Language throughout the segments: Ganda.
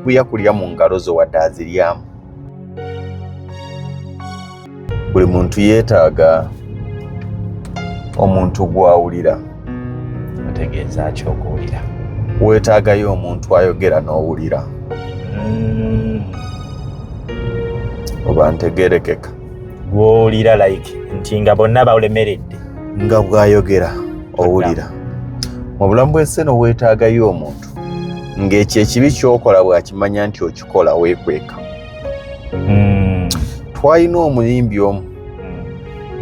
Ateeguya kulya mu ngalo zo wadde aziryamu. Buli muntu yeetaaga omuntu gw'awulira. Otegeeza ki okuwulira? Weetaagayo omuntu ayogera n'owulira. Oba ntegerekeka? Gw'owulira, like nti nga bonna balemeredde. Nga bw'ayogera owulira. Mu bulamu bw'ensi eno weetaagayo omuntu ng'ekyo ekibi ky'okola bw'akimanya nti okikola weekweka. Twalina omuyimbi omu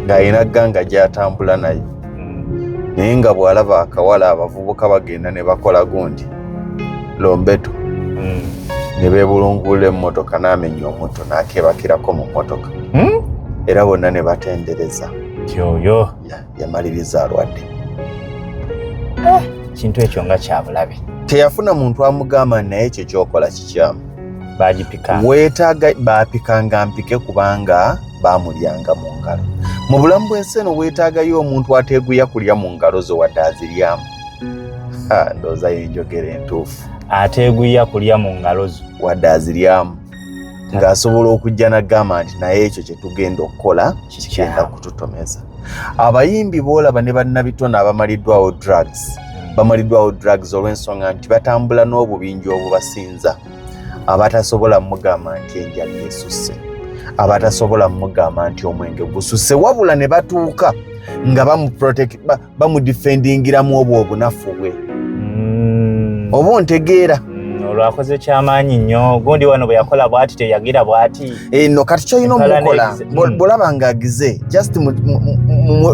ng'alina gang gy'atambula nayo, naye nga bw'alaba akawala, abavubuka bagenda ne bakola gundi lombeto ne beebulungulula emmotoka, n'amenya omutto n'akeebakirako mu mmotoka, era bonna ne batendereza. Kyoyo. Yamaliriza alwadde. Kintu ekyo nga kyabulabe. Teyafuna muntu amugamba, naye ekyo kyokola kikyamu. Bagipika. Weetaaga baapikanga mpike kubanga baamulyanga mu ngalo. Mu bulamu bw'ensi eno weetaagayo omuntu ateeguya kulya mu ngalo zo wadde aziryamu. Ha, ndowooza yenjogera entuufu. Ateeguya kulya mu ngalo zo. Wadde aziryamu, ng'asobola okujja n'agamba nti naye ekyo kye tugenda okukola kigenda kututomeza. Abayimbi boolaba ne bannabitone abamaliddwawo drugs, bamaliddwawo drugs olw'ensonga nti batambula n'obubinja obubasinza, abatasobola mugamba nti enjaga esusse, abatasobola mugamba nti omwenge gususse, wabula ne batuuka nga bamudefendingiramu obwo obunafu bwe. Oba ontegeera? Olwakoze kyamaanyi nnyo gundi wano bwe yakola bw'ati, teyagira bw'ati. Eno kati kyolina Empalana omukola egize. Bw'olaba ng'agize, just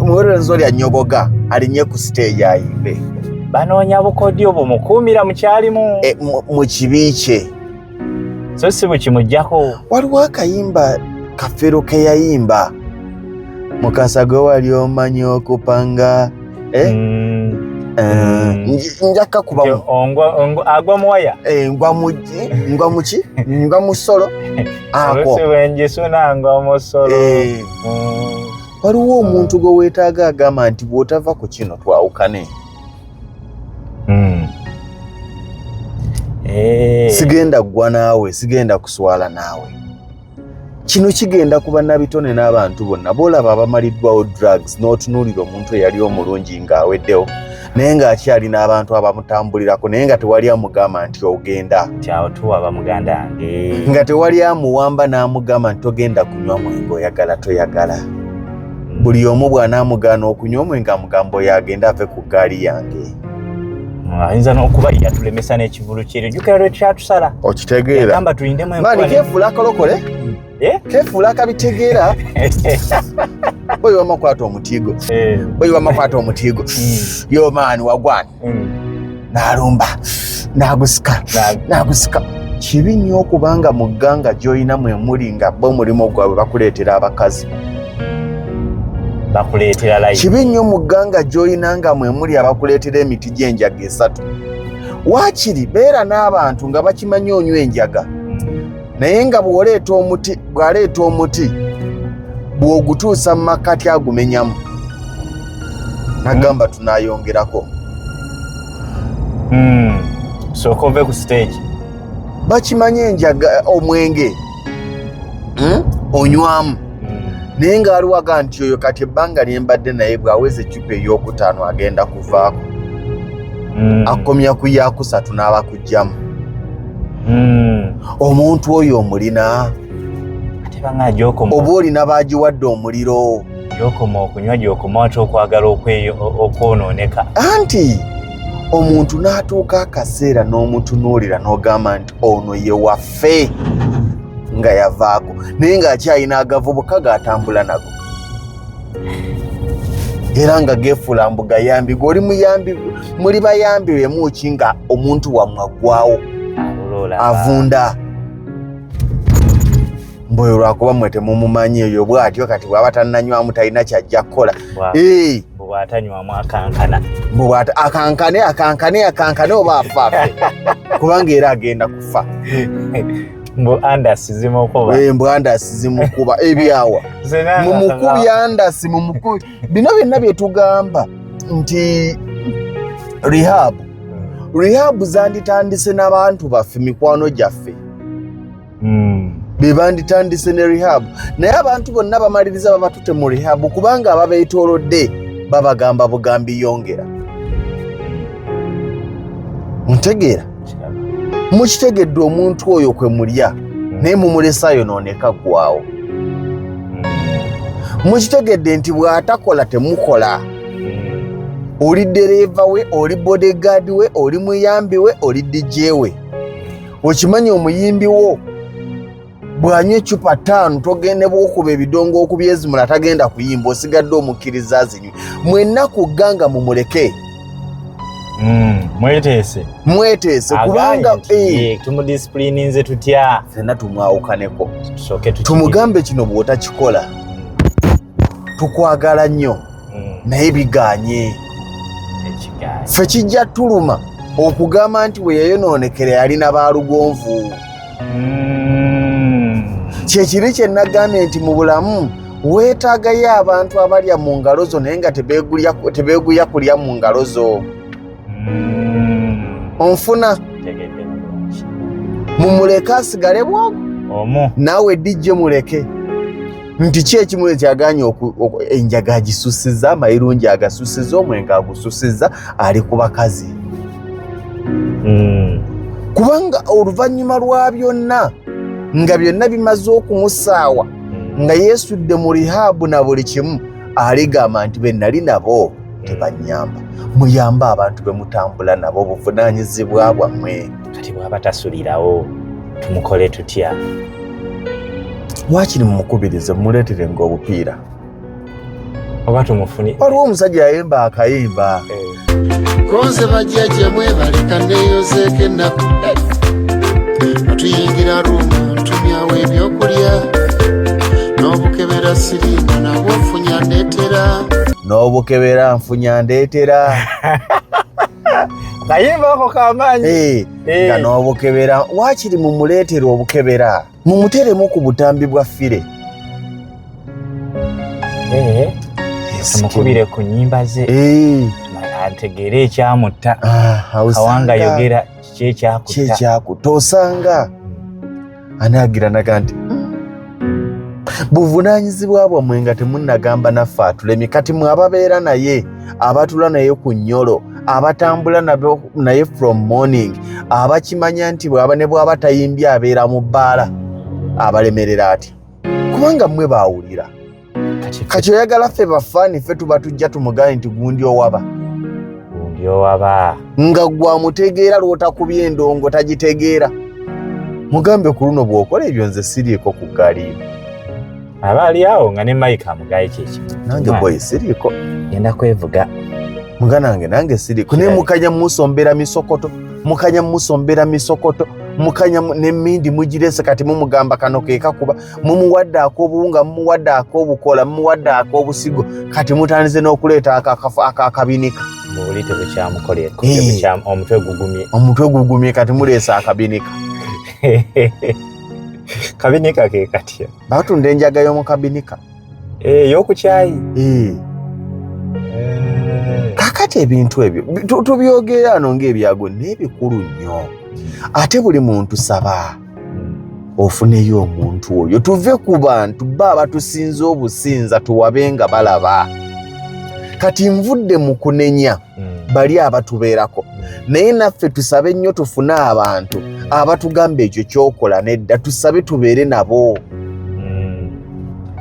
muwerezo lya nyogoga alinye ku stage ayimbe. Banoonya bukodyo bumukuumira mukyalimu. E, mu kibi kye. So si bwekimugjako. Waliwo akayimba Kafeero ke yayimba, "Mukasa gwe wali omanyi okupanga," eh? Eh, nja kakubamu. Agwa muwaya. Eh, ngwa mu ngwa muki, ngwa musolo ako. Olusi ngwa musolo. Eh, waliwo omuntu gwe weetaaga agamba nti bw'otava ku kino twawukane. Sigenda ggwa naawe, sigenda kuswala naawe. Kino kigenda ku bannabitone n'abantu bonna boolaba abamaliddwawo drugs, n'otunuulira omuntu eyali omulungi ng'aweddewo, naye ng'akyalina abantu abamutambulirako, naye nga tewali amugamba nti ogenda. Nti awo tuwaba muganda wange. Nga tewali amuwamba n'amugamba nti togenda kunywa mwenge, oyagala toyagala. Buli omu bw'anaamugaana okunywa omwenge, amugamba oyo agenda ave ku ggaali yange. Ayinza n'okuba yatulemesa n'ekivulu kyeryo, jjukira lwe kyatusala. Okitegeera? Yagamba tulindemu maani enkuba. Keefuula akalokole. Eh? Keefuula akabitegeera. Boyi wama kwata omutigo. Boyi wama kwata omutigo. Yo maani wagwana. N'alumba n'agusika, n'agusika. Kibi nnyo okubanga mu gganga gy'olina mwe muli nga bo omulimu gwabwe bakuleetera abakazi. Bakuleetera layini. Kibi nnyo mu gganga gy'olina nga mwe muli abakuleetera emiti gy'enjaga esatu. Waakiri beera n'abantu nga bakimanyi onywa enjaga, naye nga bw'oleeta omuti, bw'aleeta omuti, bw'ogutuusa mu makkati agumenyamu nagamba tunaayongerako. Sooka ove ku stage. Bakimanyi enjaga, omwenge, Onywamu, naye ng'aliwaga nti oyo kati ebbanga lye mbadde naye bw'aweza eccupa ey'okutaano agenda kuvaako. Akomya ku yakusatu n'abakugjamu. Omuntu oyo omulina? Ate banga gyokoma Oba olina bagiwadde omuliro? Gyokoma okunywa, gyokoma ate okwagala okwonooneka. Anti omuntu n'atuuka akaseera n'omutunuulira n'ogamba nti ono ye waffe, nga yavaako, naye ng'akyalina agavubuka g'atambula nago, era nga geefuula mbu gayambi. Gwe oli muyambi, muli bayambi bemuki nga omuntu wammwe aggwawo? Abuloola. Avunda mboyo lwakuba mmwe temumumanyi oyo bw'atyo. Kati bw'aba tannanywamu talina kyajja kukola. Eh, Bw'atanywamu akankana. Mbu akankane, akankane, akankane oba afa afe, kubanga era agenda kufa. Mbu andasi zimukuba. Eh, mbu andasi zimukuba ebyawa. Mumukubi andasi, mumukubi. Bino byonna bye tugamba nti rehab. Rehab zanditandise n'abantu baffe, mikwano gyaffe, be banditandise ne rehab, naye abantu bonna bamaliriza babatute mu rehab kubanga ababeetoolodde babagamba bugambi yongera. Ntegeera mukitegedde, omuntu oyo kwe mulya naye mumulesa ayonooneka ggwawo. Mukitegedde nti bw'atakola temukola. Oli ddereeva we, oli bodyguard we, oli muyambi we, oli DJ we. Okimanyi omuyimbi wo bw'anywa eccupa 5, togende bwokuba ebidongo okubyezimula, tagenda kuyimba, osigadde omukkiriza azinywe. Mwenna kugganga mumuleke. Mweteese. Mweteese kubanga Tumudisipulininze tutya? Ffenna tumwawukaneko. Tusooke tukigire. Tumugambe kino bw'otakikola, tukwagala nnyo, naye biganye. Ekigaanye. Ffe kijja tuluma okugamba nti bwe yayonoonekera yalina baalugonvu. Kyekiri kye nagambye nti mu bulamu weetaagayo abantu abalya mu ngalo zo naye nga tebeeguya kulya mu ngalo zo. Onfuna? Tegedde bulungi. Mumuleke asigale bwogo. Omu. Naawe dijje muleke nti ki ekimu ekyaganye enjaga agisusiza, amayirungi agasusiza, omwenge agususiza, ali ku bakazi. Kubanga oluvannyuma lwa byonna nga byonna bimaze okumusaawa, nga yeesudde mu rehab na buli kimu, aligamba nti be nali nabo tebanyamba. Muyambe abantu be mutambula nabo, obuvunaanyizibwa bwammwe. Kati bw'aba tasulirawo tumukole tutya? Waakiri mumukubirize, mumuleetere nga obupiira. Oba tumufuni. Waliwo omusajja yayimba akayimba. Konze bajjajja mwebaleka neeyozeeko ennaku, otuyingira room, ntumyawo ebyokulya n'obukebera siriimu nabwo nfunya ndeetera. N'obukebera nfunya ndeetera. Kayimba ako kamaanyi. Nga n'obukebera, waakiri mumuleetere obukebera, mumuteremu ku butambi bwa fire. Tumukubire ku nnyimba ze, antegeere ekyamutta. Kawanga Kawanga yogera kiki ekyakutta. Kyekyakutta osanga anaagira naga nti buvunaanyizibwa bwammwe nga temunnagamba naffe atulemye. Kati mwe ababeera naye, abatula naye ku nnyolo, abatambula naye from morning, abakimanya nti bw'aba ne bw'aba tayimbye abeera mu bbaala, abalemerera atya? Kubanga mmwe baawulira. Kati oyagala ffe bafaani ffe tuba tujja tumugaye nti gundi owaba. Gundi owaba. Nga gwamutegeera lw'otakubye endongo tagitegeera. Mugambe ku luno bw'okola ebyo nze siriiko ku ggaali yo. Aba ali awo nga ne Mike amugaye kiki. Nange boy siriiko. Ngenda kwevuga. Muganda wange nange siriiko. Naye mukanya musombera misokoto, mukanya musombera misokoto, mukanya n'emmindi mugirese. Kati mumugamba kano ke kakuba, mumuwadde ak'obuwunga, mumuwadde ak'obukola, mumuwadde ak'obusigo, kati mutandise n'okuleeta akakabinika. Buli tebukyamukoleko, omutwe gugumye. Omutwe gugumye, kati muleese akabinika. Kabinika ke katya? Batunda enjaga y'omu kabinika. Ey'okukyayi. Kakati ebintu ebyo tubyogera ano ng'ebyago n'ebikulu nnyo, ate buli muntu saba ofuneyo omuntu oyo. Tuve ku bantu ba abatusinza obusinza, tuwabe nga balaba. Kati nvudde mu kunenya bali abatubeerako, naye naffe tusabe nnyo tufune abantu abatugamba ekyo kyokola nedda, tusabe tubeere nabo.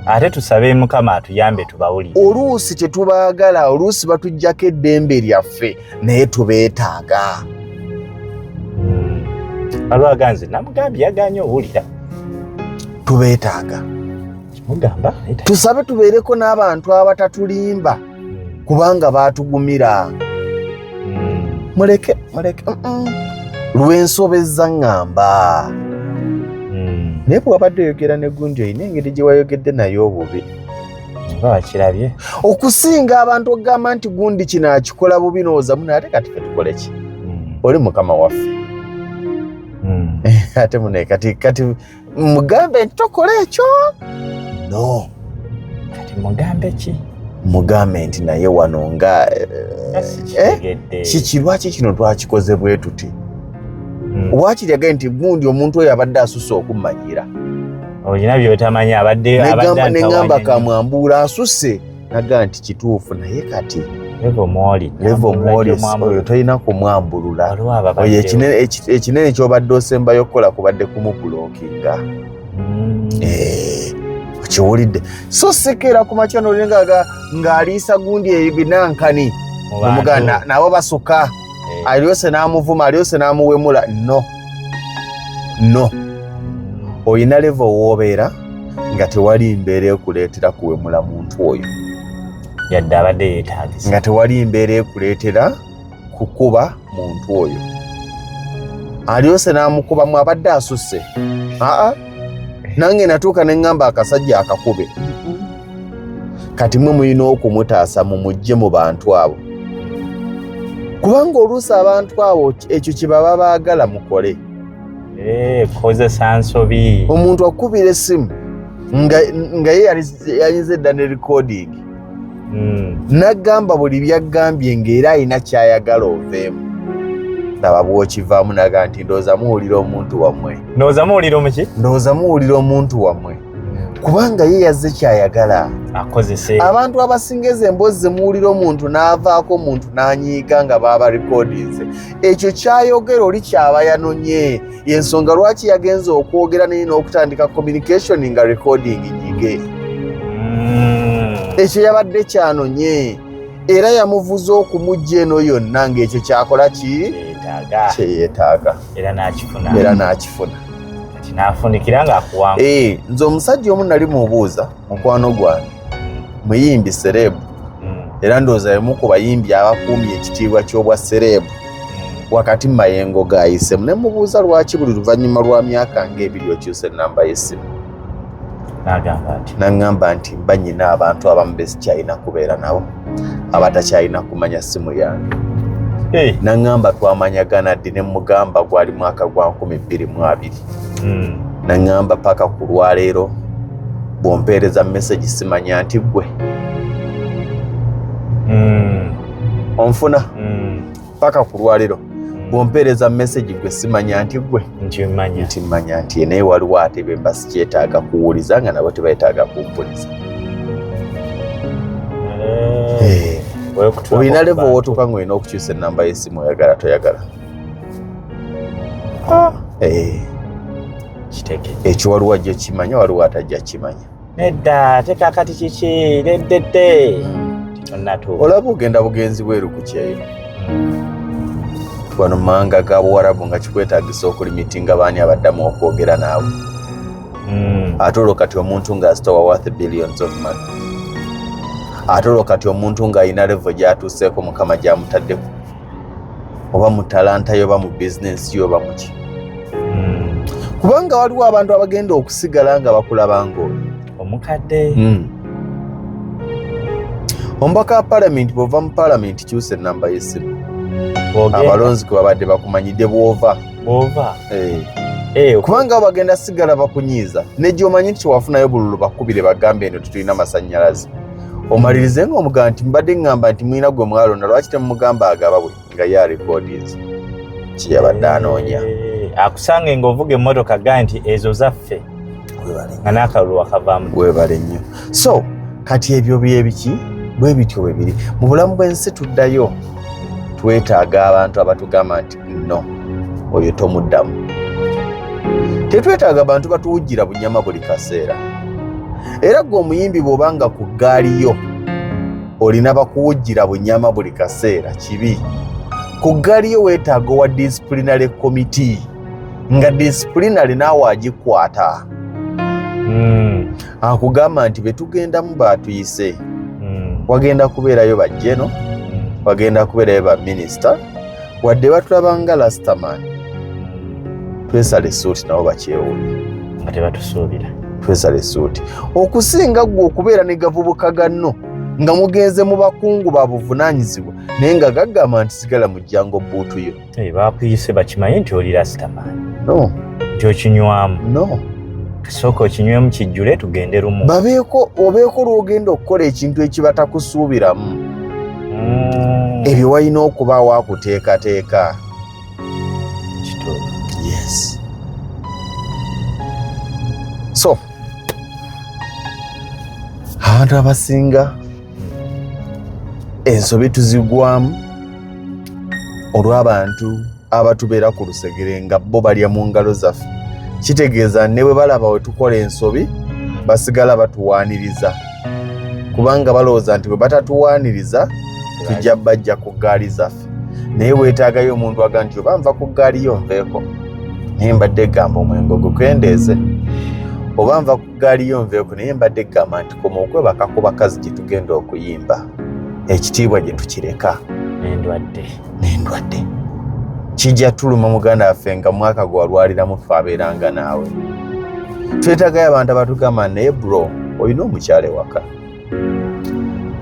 Ate tusabe Mukama atuyambe tubawulire. Oluusi tetubaagala, oluusi batuggyako eddembe lyaffe, naye tubeetaaga. Alwaganze namugambye yaganye owulira. Tubeetaaga. Mugamba. Tusabe tubeereko n'abantu abatatulimba kubanga baatugumira. Muleke muleke lwensobezza ŋŋamba. Naye bwe wabadde oyogera ne gundi, olina engeri gye wayogedde naye obubi. Oba wakirabye? Okusinga abantu okugamba nti gundi kino akikola bubi, n'owooza muno ate kati fe tukole ki? Oli mukama waffe. Ate mune kati mugambe nti tokola ekyo, no. Kati mugambe ki? Mugambe nti naye wano nga kiki, lwaki kino twakikoze bwe tuti? Wakiri agaye nti gundi omuntu oyo abadde asusse okummanyira. Olina byotamanyi, abadde Neŋŋamba kamwambuula asusse, naga nti kituufu, naye kati level mwoli. Level mwoli, oyo tolina kumwambulula. Oyo ekinene kyobadde osembayo okukola kubadde kumublockinga. Okiwulidde? So sekeera ku makya nolinga ng'aliisa gundi ebinankani omuganda nabo basuka, alyose n'amuvuma, alyose n'amuwemula. No, no, oyina level woobeera nga tewali mbeera ekuleetera kuwemula muntu oyo. Yadde abadde yeetagisa. Nga tewali mbeera ekuleetera kukuba muntu oyo alyose n'amukubamu, abadde asusse. Aa, nange natuuka ne ŋŋamba akasajja akakube. Kati mwe mulina okumutaasa, mumugje mu bantu abo, kubanga oluusi abantu abo ekyo kye baba baagala mukole. Kozesa nsobi. Omuntu akubira essimu nga ye yayinza edda ne recording, nagamba buli byaggambye ng'era alina kyayagala oveemu. Laba bw'okivaamu, naga nti ndowooza muwulira omuntu wammwe. Ndowooza muwulira omuki? Ndowooza muwulira omuntu wammwe, kubanga ye yazze kyayagala. Akozese. Abantu abasinga ezo emboozi zemuwulira, omuntu n'avaako, omuntu n'anyiiga nga baaba recordinze, ekyo kyayogera oli kyaba yanonye. Yensonga lwaki yagenza okwogera naye n'okutandika communication nga recording nyige. Ekyo yabadde kyanonye, era yamuvuza okumujja eno yonna ng'ekyo kyakola ki? Yeetaaga. Kyeyeetaaga. Era n'akifuna. Era n'akifuna. Kati n'afunikira ng'akuwanga. Nze omusajja omu nali mubuuza, mukwano gwange muyimbi celeb, era ndowooza emu ku bayimbi abakuumye ekitiibwa ky'obwa celeb wakati mu mayengo gayisemu, ne mubuuza lwaki buli luvannyuma lwa myaka ng'ebiri okyusa ennamba y'essimu. N'agamba nti? Naŋŋamba nti mba nyina abantu abamu besikyalina kubeera nabo, abatakyalina kumanya ssimu yange. Naŋŋamba twamanyagana ddi? Ne mugamba gwali mwaka gwa 2020. Naŋŋamba paka ku lwaleero bw'ompeereza message simanya nti ggwe. Onfuna? Paka ku lwaleero bw'ompeereza message gwe simanya nti ggwe. Nti mmanya. Nti mmanya nti naye waliwo ate be mba sikyetaaga kuwuliza nga nabo tebayetaaga kumpuliza. Olina level w'otuuka ng'olina okukyusa ennamba y'essimu, oyagala toyagala. Kitegedde. Ekyo waliwo ajja kimanya, waliwo atajja kimanya. Nedda, ate kakati kiki leddedde tonnatuuka. Olaba ogenda bugenzi bweru ku kyeyo wano mu mawanga ga Buwarabu nga kikwetaagisa okulimitinga baani abaddamu okwogera naawe. Ate olwo kati omuntu ng'azitowa worth billions of money, ate olwo kati omuntu ng'alina level gy'atuuseeko, Mukama gy'amutaddeko, oba mu talanta yo, oba mu bizinensi yo, oba muki. Kubanga waliwo abantu abagenda okusigala nga bakulaba ng'oyo omukadde. Omubaka wa palamenti, bw'ova mu palamenti kyusa ennamba y'essimu. Abalonzi kwe babadde bakumanyidde bw'ova. Bwova. Kubanga abo bagenda sigala bakunyiiza negyomanyi nti tewafunayo bululu, bakubire bagambe eno tetulina masannyalaze, omalirize nga omugamba nti mbadde ŋŋamba nti mulina gwe mwalonda, lwaki temumugamba agaba bwe nga ye arecordinze kiyabadde anoonya. Akusange ng'ovuga emmotoka ga nti ezo zaffe, nga n'akalulu wakavaamu. Webale nnyo. So kati ebyo byebiki, bwe bityo bwe biri mu bulamu bw'ensi. Tuddayo, twetaaga abantu abatugamba nti no, oyo tomuddamu. Tetwetaaga bantu batuwujjira bunyama buli kaseera. Era gwe omuyimbi bw'obanga ku ggaali yo olina bakuwujjira bunyama buli kaseera, kibi. Ku ggaali yo weetaaga owa disciplinary committee, nga disciplinary naawe agikwata, akugamba nti betugendamu batuyise, wagenda kubeerayo bajjeno, wagenda kubeerayo baminisita, wadde batulaba nga rastaman, twesala essuuti nabo bakyewuunya. Nga tebatusuubira. Twesala essuuti okusinga ggwe okubeera ne gavubuka ganno nga mugenze mu bakungu ba buvunaanyizibwa, naye nga gagamba nti sigala mu jjango buutu yo. Bakuyise bakimanyi nti oli rastaman. No. Nti okinywamu. No. Sooka okinywemu kijjule tugende lumu. Babeeko obeeko lw'ogenda okukola ekintu ekibatakusuubiramu. Ebyo walina okubaawo akuteekateeka. Kituufu. Yes. So abantu abasinga ensobi tuzigwamu olw'abantu abatubeera ku lusegere nga bo balya mu ngalo zaffe. Kitegeeza ne bwe balaba we tukola ensobi basigala batuwaaniriza, kubanga balowooza nti bwe batatuwaaniriza tujja bajja ku ggaali zaffe. Naye weetaagayo omuntu aga nti oba nva ku ggaali yo nveeko, naye mbadde gamba omwenge ogukendeeze, oba nva ku ggaali yo nveeko, naye mbadde gamba nti koma okwebaka ku bakazi gye tugenda okuyimba, ekitiibwa gye tukireka n'endwadde. N'endwadde kijja tuluma muganda waffe nga mwaka gwalwaliramu ffe abeeranga naawe. Twetagayo abantu abatugamba, naye bro, olina omukyala ewaka,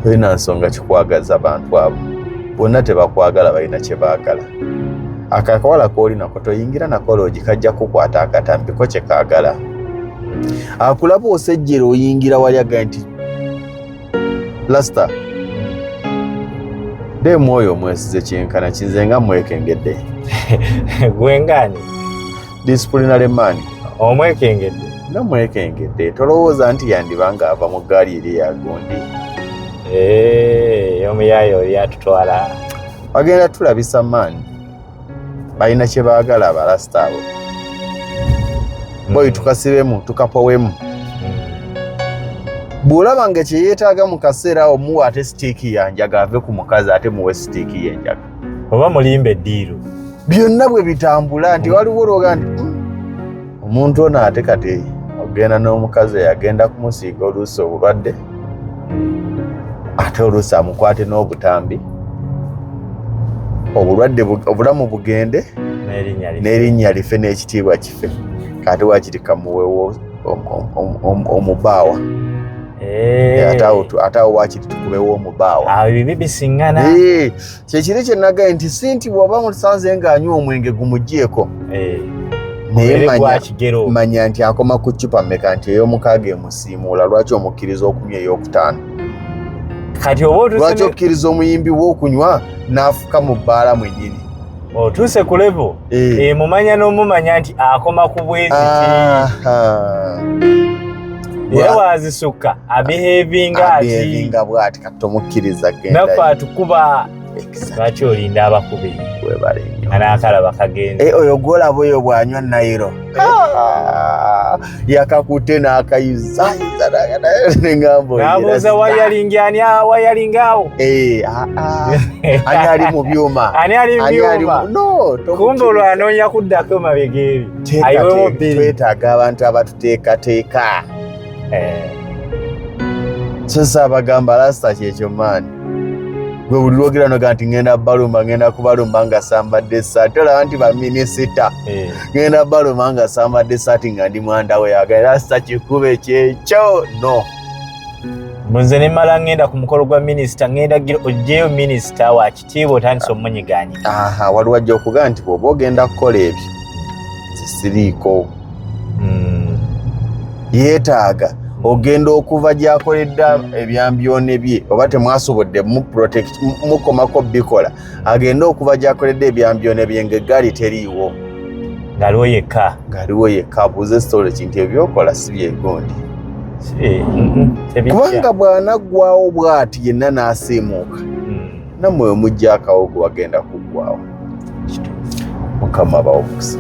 tolina nsonga kikwagaza. Abantu abo bonna tebakwagala, balina kye baagala. Ako akawala kooli nako toyingira nako loogi, kajja kukwata akatambi ko kye kaagala. Akulaba osejjera oyingira wali agaye nti lasita demu oyo omwesize kyenkana kinze nga mwekengedde. Gwengani? Disciplinary man. Omwekengedde? Nga mwekengedde. Tolowooza nti yandiba nga ava mu ggaali eri eyagundi? Eh, omuyaaya oli atutwala. Bagenda tulabisa maani, balina kye baagala abalasita abo. Boyi tukasibemu, tukapowemu. Bw'olaba nga kye yeetaaga mu kaseera awo, muwe ate stick yanjaga, ave ku mukazi ate muwe stick y'enjaga. Oba mulimba eddiiru. Byonna bwe bitambula nti waliwo olwoga nti omuntu ono ate kati ogenda n'omukazi agenda kumusiiga oluusi obulwadde, ate oluusi amukwate n'obutambi, obulwadde obulamu bugende n'erinnya life. N'erinnya life n'ekitiibwa kife. Kati wakiri kamuwewo omubaawa. Eh. Ate awo wakiri tukubewo omubaawa. Awo ebibi bisiŋŋana. Eh, kyekiri kye nagaye nti si nti bw'oba musanze ng'anywa omwenge gumugyeko, naye Obeere manya, gwa kigero. Manya nti akoma ku ccupa mmeka, nti ey'omukaaga emusiimuula, lwaki omukkiriza okunywa ey'okutaano? Kati oba otuuse Lwaki okkiriza omuyimbi w'okunywa n'afuka mu bbaala mwennyini? Otuuse ku level emumanya n'omumanya nti akoma ku bweziti. Era wazisukka abehavinga ati. Abehavinga bw'ati, kati tomukkiriza genda. Naffe atukuba. Lwaki olinda abakubi? Webale nnyo. Nga n'akalaba kagenze. Eh, oyo gwolaba oyo bw'anywa nayiro. Ah, yakakutte n'akayuzaayuza neŋamba. N'abuuza wayalingi ani, wayalinga awo. Eh, ah, ah. Ani ali mu byuma? Ani ali mu Ani ali byuma? No, kumbe olwo anoonya kuddako mabega eri ayiwemu bbiri. Twetaaga abantu abatuteekateeka. So saabagamba lasita kyekyo maani gwe buli lwogera noga nti ngenda balumba, ngenda kubalumba nga sambadde essaati. Olaba nti baminisita, ngenda balumba nga sambadde essaati nga ndi mwandawe yaga lasita kikube kyekyo no. Nze ne mmala ngenda ku mukolo gwa minisita, ngenda gira oggyeyo minisita wa kitiibwa otandise omunyiganyiga. Aha, waliwo ajja okugaa nti bw'oba ogenda kukola ebyo nze siriiko. Yeetaaga ogenda okuva gy'akoledde ebyambyone bye, oba temwasobodde mu protect mukomako bikola, agende okuva gy'akoledde ebyambyone bye ng'eggaali teriiwo. Ng'aliwo yekka. Ng'aliwo yekka, abuuze sitole kinti ebyokola si byegundi. Tebijja. Kubanga bw'anaggwawo bw'ati yenna n'asiimuuka, nammwe we mujja akawogo wagenda kuggwawo. Mukama abawe omukisa.